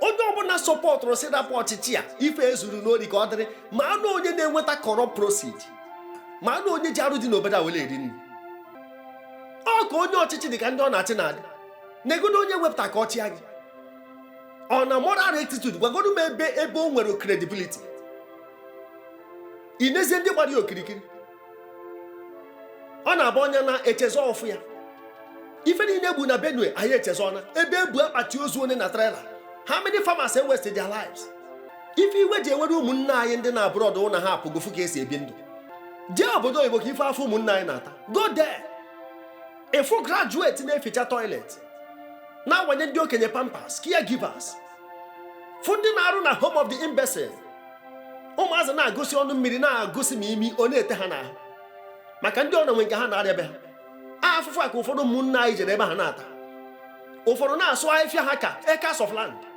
Onye ọbụla supportụrụ si rapụ ọchịchị a, ife ezuru n'ori ka ọ dịrị ma anụ onye na-enweta corrupt proceed, ma anụ onye ji arụ dị n'obodo a were eri nri. Ọ ka onye ọchịchị dị ka ndị ọ na-achị na-adị negodo onye wepụta ka ọ chịa gị. Ọ na moral rectitude, gwagodo m ebe o nwere credibility. Ị nezie ndị gbara ya okirikiri, ọ na-abụ onye na-echezọ ọfụ ya. Ife niile egbu na Benue, anyị echezọna ebe ebu akpati ozu onye na trailer. How many farmers e wasted their lives? Ife iwe ji ewere ụmụnne anyị ndị na abroad na ha apụgofu ka esi ebi ndụ. Jee obodo oyibo ka ife afọ ụmụnne anyị na-ata. Go there, ịfụ graduate na-eficha toilet, na-awanye ndị okenye pampers, caregivers, fụ ndị na-arụ na home of the imbecile. Ụmụazị na-agụsị ọnụ mmiri, na-agụsị ma imi ọ na-ete ha n'ahụ maka ndị ọ na-enwe nke ha na-arịa be ha. Afụfụ a ka ụfọdụ ụmụnne anyị jere ebe ha na-ata. Ụfọdụ na-asụ ahịfịa ha ka acres of land.